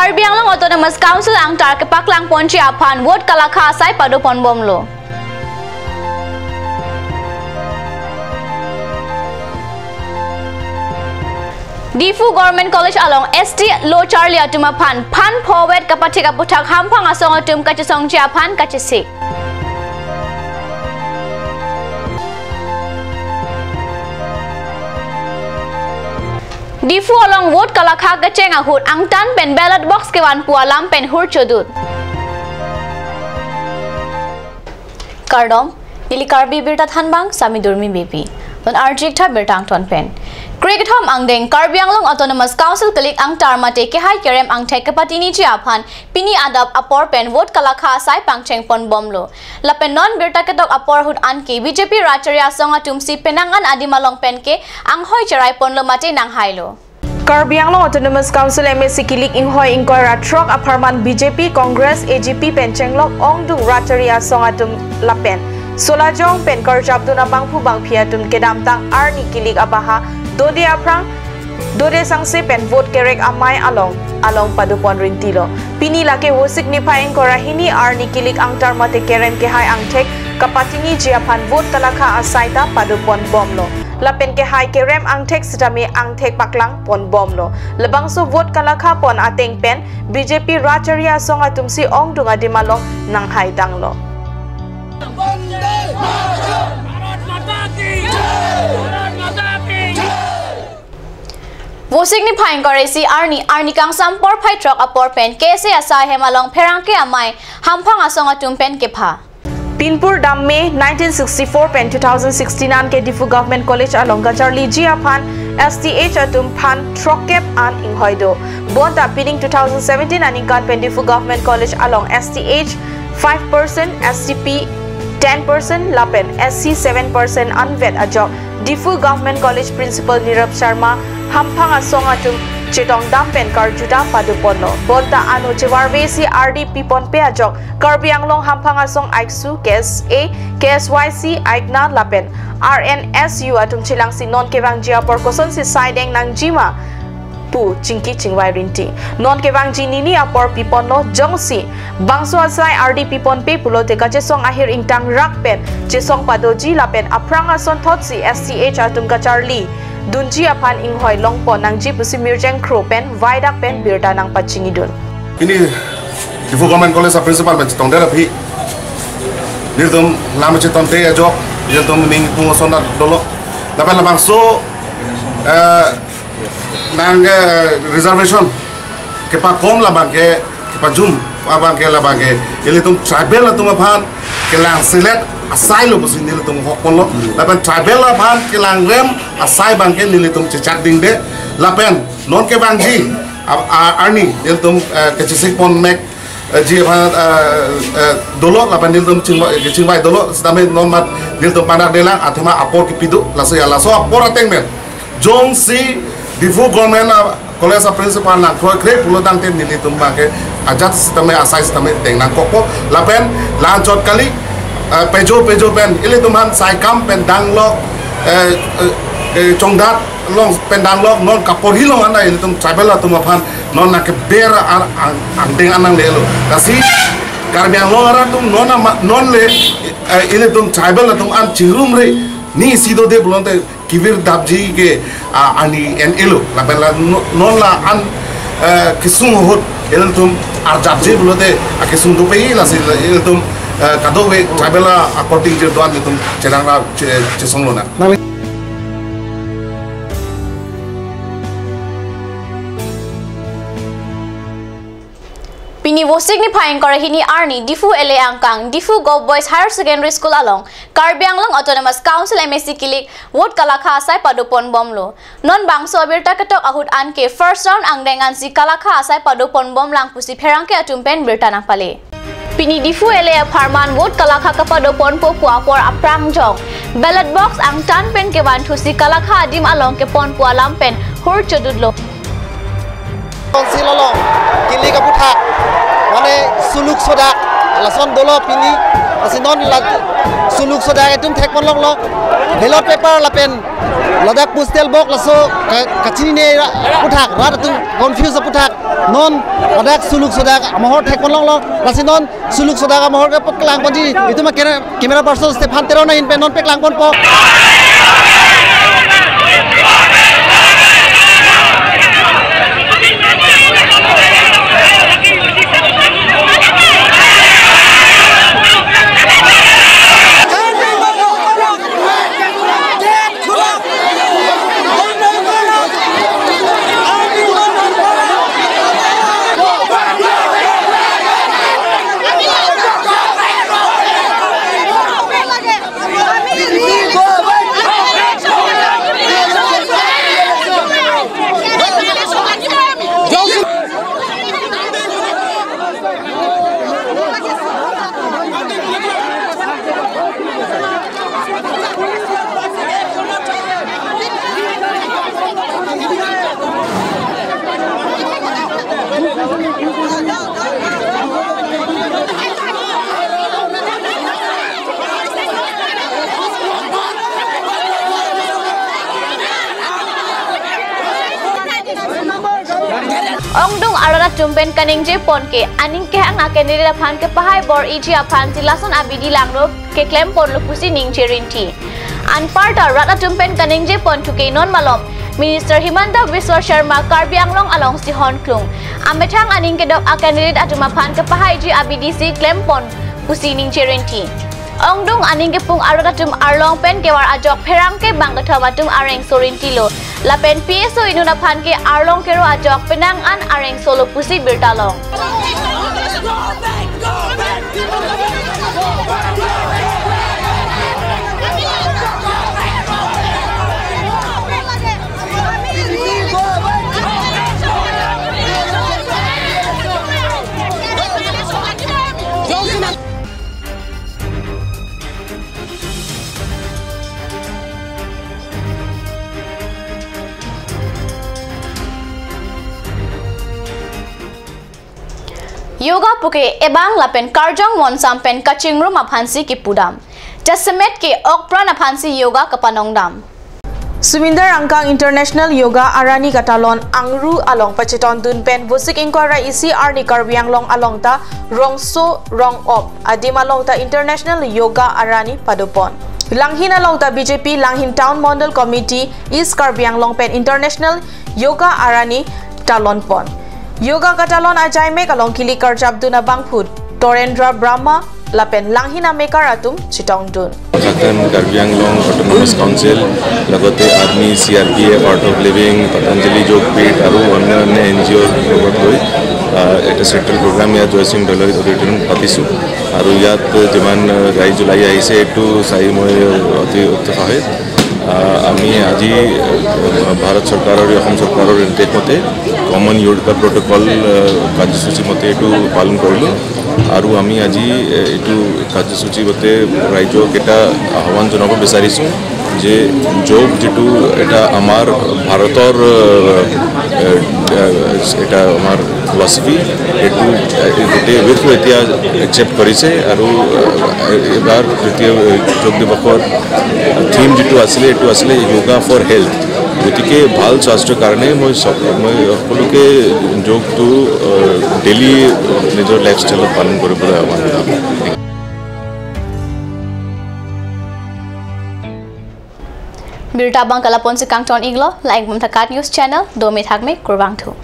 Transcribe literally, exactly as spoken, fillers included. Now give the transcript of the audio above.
Karbi Anglong Autonomous Council angtar kepaklang ponji aphan vote kalakha asai pado ponbomlo. Diphu Government College along S T lo charli atum aphan phan pho vet kapathik aputhak hamphang asong atum kachesongji aphan kachesik. Diphu along vote kalakha kecheng ahut angtan pen ballot box kevan pu alam pen hur chodut. Kardom, neli Karbi Birta thanbang Sami Durmi Beypi. Non arjik tha birta angton pen. Krekethom angdeng Karbi Anglong Autonomous Council kelik angtar mate kehai kerem angthek kepatini ji aphan pini adap apor pen vote kalakha asai pangcheng ponbomlo. Lapen non birta ketok apor ahut anke B J P rat chari asong atum si penang an adim along pen ke anghoi cherai ponlo mate nanghailo. Karbi Anglong Autonomous Council M A C kilik inghoi ingkoi ra throk apharman B J P, Congress, A G P pen chenglok ongdung rat chari asong atum lapen solajong pen karjapdun abangphu bangphi atum kedamtang arni kilik abaha dode aphrang dode sangse pen vote kerek amei along along pado pon rintilo. Pini lake Vosik niphai ingkoi ra hini arni kilik angtar mate kerem kehai angthek kapatini ji aphan vote kalakha asai ta pado ponbomlo. Lapen kehai kerem angthek sitame angthek paklang ponbomlo. Labangso vote kalakha pon ateng pen B J P rat chari asong atum si ongdung adim along nanghai tanglo. Vosik niphai ingkoi ra isi arni, arni kangsam porphai throk apor pen K S A asai hem along pherangke amei hamphang asong atum pen kepha. Pinpur dam May nineteen sixty-four pen two thousand sixteen an ke Diphu Government College along kacharliji aphan S T H atum phan throkkep an inghoi do. Bonta pining two thousand seventeen aningkan pen Diphu Government College along S T H five percent, S T P ten percent lapen S C seven percent anvet ajok Diphu Government College Principal Nirav Sharma hamphang asong atum chetongdam pen karjuta pado ponlo. Bonta ano chevarve si ardi piponpe ajok Karbi Anglong hamphang asong AICSU, K S A, K S Y C, AICNA lapen R N S U atum chelangsi non kevangji apor kosonsi saideng nangjima pu chingki chingvai rinti. Non kevangji nini apor piponlo, jongsi bangso asai ardi piponpe pulote kachesong ahir ingtang rak pen chesong padoji lapen aphrang asonthotsi S T H atum kacharlidunji aphan inghoi longpon nangji pusi mirjeng kro pen vaidak pen birta nangpachingidun. Pini Diphu Government College a principal pen chetongdet aphi nelitum lam chetonte ajok nelitum ning pung ason dolo. Lapen labangso, eh, nang, eh, reservation kepakom labang ke, kepajum abang ke labang ke ilitum tribal atum aphan kelang selet asai lo pusi nelitum hokpon lo. Lapen tribal aphan kelang rem asai abang ke nelitum chechak dingde. Lapen non kevangji a, a, arni nelitum, eh, kechesik pon mek, eh, ji aphan, eh, eh, dolo lapen nelitum chingvai, chingvai dolo sitame non mat nelitum panak delang athema apor kepi do, laso ya laso apor ateng pen jongsi Diphu Government, ah, College a principal nangkroikre pulo tangte nelitum abang ke ajat sitame asai sitame deng nangkokpo lapen la-anchot kali, eh, pejo pejo pen ilitum aphan saikam pen danglok, eh, eh, eh, chongdat along pen danglok non kaporhi along anta ilitum tribal atum aphan non nangkeber an, an, angdeng an nanglelo. Lasi Karbi Anglong arat atum non ama, non le, eh, ilitum tribal atum an chirumre ni si dode pulote kevirdapji ke, ah, ani en elo. Lapen la no-, non la-an, eh, kesung ahut ilitum arjapji pulote, ah, kesung dope lasi ilitum, eh, kadokave tribal a according je do-an ilitum chelang ra che-, chesong lonang. Pini Vosik niphai ingkoi ra hini arni Diphu L A angkang Diphu Govt Boys Higher Secondary School along Karbi Anglong Autonomous Council M A C kilik vote kalakha asai pado ponbomlo. Non bangso abirta ketok ahut anke first round angdeng ansi kalakha asai pado ponbomlang pusi pherangke atum pen birta nangpale. Pini Diphu L A apharman vote kalakha kapado ponpo pu apor aphrang jong ballot box angtan pen kevanthusi kalakha adim along kepon pu alam pen hur chodutlo. Council along kilik aputhak mane suluk sodak lason dolo pini, lasi non la Suluk sodak atum thekponlonglo, ballot paper lapen ladak postal box laso ka-, kachinine ra-, aputhak, rat atum confuse aputhak, non ladak suluk sodak amohor thekponlonglo, lasi non suluk sodak amohor kepaklangponji, itum a camera, camera person Stephen Teron ahin pen non paklangponpo. Ongdung arat atum pen kaningje pon ke aning kehang a candidate aphan kepahai bor-iji aphan si lason abidi langno keklem ponlo pusi ningje rinti. Anparta rat atum pen kaningje pon thu ke non malom Minister Himanta Biswa Sharma Karbi Anglong alongsi honklung. Amethang aning kedok a candidate atum aphan kepahaiji abidi si klem pon pusi ningje rinti. Ongdung aning kepung arat atum arlong pen kewar ajok pherangke bang kethom atum areng so rintilo. Lapen P S O inut aphan ke arlong kero ajok penang an areng solo pusi birta long. Yoga puke ebang lapen karjong monsam pen kachingrum aphansi kipudam. Jasemet ke okpran aphansi yoga kapanongdam. Sumindar Angkang International Yoga Arani Katalon Angru along pachetongdun pen Vosik ingkoi ra isi arni Karbi Anglong along ta rongso rong-op adim along ta International Yoga Arani padopon. Langhin along ta B J P Langhin Town Mondol Committee East Karbi Anglong pen International Yoga Arani talonpon. Yoga katalon ajaimek along kili karjapdun abangphu Torendra Brahma lapen Langhin amekar atum chetongdun. Uttarakhand Karbi Anglong Autonomous Council, লগতে Army, C R P F, Art of Living, Patanjali Yog Peeth আৰু অন্যান্য N G অ'ৰ লগত লৈ, আহ, এটা central programme ইয়াত জয়সিং ঢালাই অডিটৰিয়ামত পাতিছোঁ। আৰু ইয়াত যিমান, আহ, ৰাইজ ওলাই আহিছে, এইটো চাই মই অতি উৎসাহিত। আহ, আমি আজি, আহ, ভাৰত চৰকাৰৰ, অসম চৰকাৰৰ নিৰ্দেশ মতে কমন য়োগা প্ৰট'কল, আহ, কাৰ্যসূচী মতে এইটো পালন কৰিলোঁ। আৰু আমি আজি, আহ, এইটো কাৰ্যসূচী মতে ৰাইজক এটা আহ্বান জনাব বিচাৰিছোঁ যে যোগ যিটো এটা আমাৰ ভাৰতৰ, আহ, আহ, আহ, এটা আমাৰ ফিলচফি, এইটো, আহ, গোটেই ৱৰ্ল্ডে এতিয়া একচেপ্ট কৰিছে। আৰু, আহ, এইবাৰ তৃতীয়, আহ, যোগ দিৱসৰ থিম যিটো আছিলে, এইটো আছিলে য়োগা ফৰ হেল্থ। গতিকে ভাল স্বাস্থ্যৰ কাৰণে মই সক-, মই সকলোকে যোগটো, আহ, ডেইলি নিজৰ লাইফষ্টাইলত পালন কৰিবলৈ আহ্বান জনাম। Birta abang ke lapu-an si kangton-iklo, like bom tha KAT News Channel, dome thakme, kurvangthu.